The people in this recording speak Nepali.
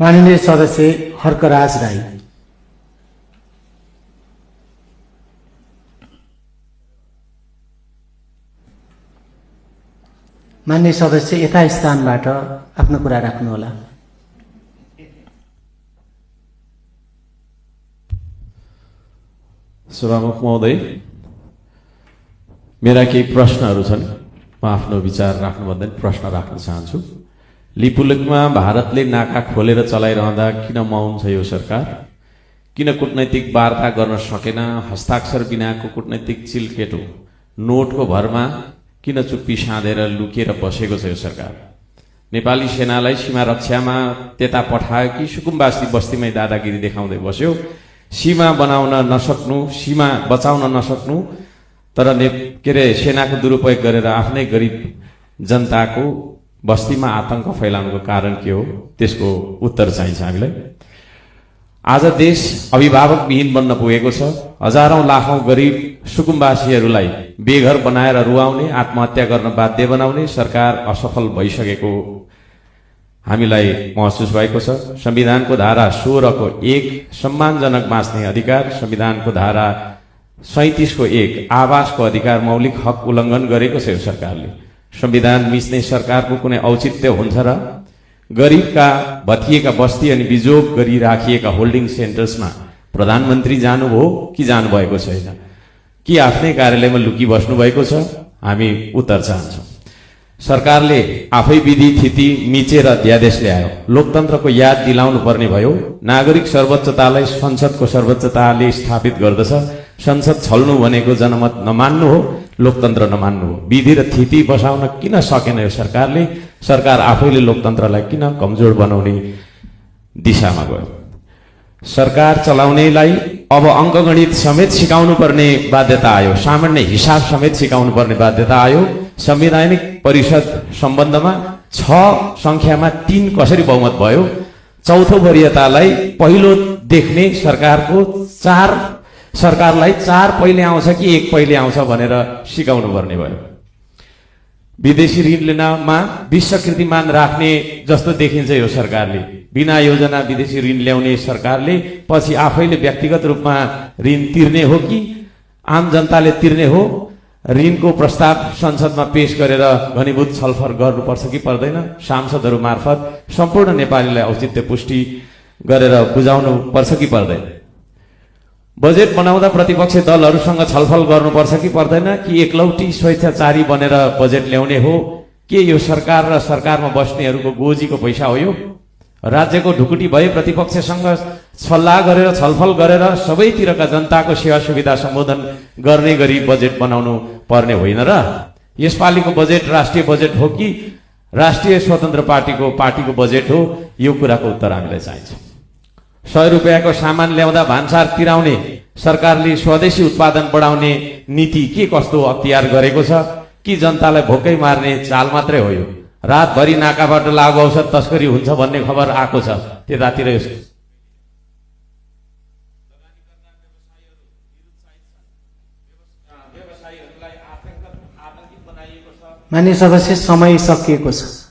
माननीय सदस्य हर्कराज राई। माननीय सदस्य यथास्थानबाट आफ्नो कुरा राख्नुहोला। सभामुख महोदय, मेरा केही प्रश्नहरू छन्। म आफ्नो विचार राख्नुभन्दा प्रश्न राख्न चाहन्छु। लिपुलेकमा भारतले नाका खोलेर चलाइरहँदा किन मौन छ यो सरकार? किन कूटनैतिक वार्ता गर्न सकेन? हस्ताक्षर बिनाको कूटनैतिक चिलकेटो नोटको भरमा किन चुप्पी साँधेर लुकेर बसेको छ यो सरकार? नेपाली सेनालाई सीमा रक्षामा त्यता पठायो कि सुकुम्बासी बस्तीमै दादागिरी देखाउँदै बस्यो? सीमा बनाउन नसक्नु, सीमा बचाउन नसक्नु, तर सेनाको दुरुपयोग गरेर आफ्नै गरिब जनताको बस्तीमा आतंक फैलाउनुको कारण के हो? त्यसको उत्तर चाहिन्छ हामीलाई। आज देश अभिभावकविहीन बन्न पुगेको छ। हजारौं लाखौं गरिब सुकुम्बासीहरूलाई बेघर बनाएर रुवाउने, आत्महत्या गर्न बाध्य बनाउने सरकार असफल भइसकेको हामीलाई महसुस भएको छ। संविधानको धारा 16 को 1 सम्मानजनक बाँच्ने अधिकार, संविधानको धारा 37 को 1 आवासको अधिकार मौलिक हक उल्लङ्घन गरेको छ यो सरकारले। संविधान मिच्ने सरकारको कुनै औचित्य हुन्छ र? गरिबका भत्किएका बस्ती अनि बिजोग गरी राखिएका होल्डिङ सेन्टर्समा प्रधानमन्त्री जानुभयो कि जानुभएको छैन? कि आफ्नै कार्यालयमा लुकी बस्नु भएको छ? हामी उत्तर चाहन्छौं। सरकारले आफै विधि थिति मिचेर अध्यादेश ल्यायो। लोकतन्त्रको याद दिलाउनु पर्ने भयो। नागरिक सर्वोच्चतालाई संसदको सर्वोच्चताले स्थापित गर्दछ। संसद छल्नु भनेको जनमत नमान्नु हो, लोकतन्त्र नमान्नु हो। विधि र थिति बसाउन किन सकेन यो सरकारले? सरकार आफैले लोकतन्त्रलाई किन कमजोर बनाउने दिशामा गयो? सरकार चलाउनेलाई अब अङ्कगणित समेत सिकाउनु पर्ने बाध्यता आयो। सामान्य हिसाब समेत सिकाउनु पर्ने बाध्यता आयो। संवैधानिक परिषद सम्बन्धमा 6 संख्यामा 3 कसरी बहुमत भयो? चौथो वरियतालाई पहिलो देख्ने सरकारलाई 4 पहिले आउँछ कि 1 पहिले आउँछ भनेर सिकाउनु पर्ने भयो। विदेशी ऋण लिनमा विश्वकृतिमान राख्ने जस्तो देखिन्छ यो सरकारले। बिना योजना विदेशी ऋण ल्याउने सरकारले पछि आफैले व्यक्तिगत रूपमा ऋण तिर्ने हो कि आम जनताले तिर्ने हो? ऋणको प्रस्ताव संसदमा पेश गरेर घनीभूत छलफल गर्नुपर्छ कि पर्दैन? सांसदहरू मार्फत सम्पूर्ण नेपालीलाई औचित्य पुष्टि गरेर बुझाउनु पर्छ कि पर्दैन? बजेट बनाउँदा प्रतिपक्षी दलहरूसँग छलफल गर्नुपर्छ कि पर्दैन? कि एकलौटी स्वेच्छाचारी बनेर बजेट ल्याउने हो? के यो सरकार र सरकारमा बस्नेहरूको गोजीको पैसा हो यो? राज्यको ढुकुटी भए प्रतिपक्षसँग सल्लाह गरेर छलफल गरेर सबैतिरका जनताको सेवा सुविधा सम्बोधन गर्ने गरी बजेट बनाउनु पर्ने होइन र? यसपालिको बजेट राष्ट्रिय बजेट हो कि राष्ट्रिय स्वतन्त्र पार्टीको बजेट हो? यो कुराको उत्तर हामीलाई चाहिन्छ। 100 रुपैयाँको सामान ल्याउँदा भान्सार तिराउने सरकारले स्वदेशी उत्पादन बढाउने नीति के कस्तो अख्तियार गरेको छ? कि जनतालाई भोकै मार्ने चाल मात्रै हो यो? रातभरि नाकाबाट लागु औषध तस्करी हुन्छ भन्ने खबर आएको छ त्यतातिर। माननीय सदस्य, समय सकिएको छ।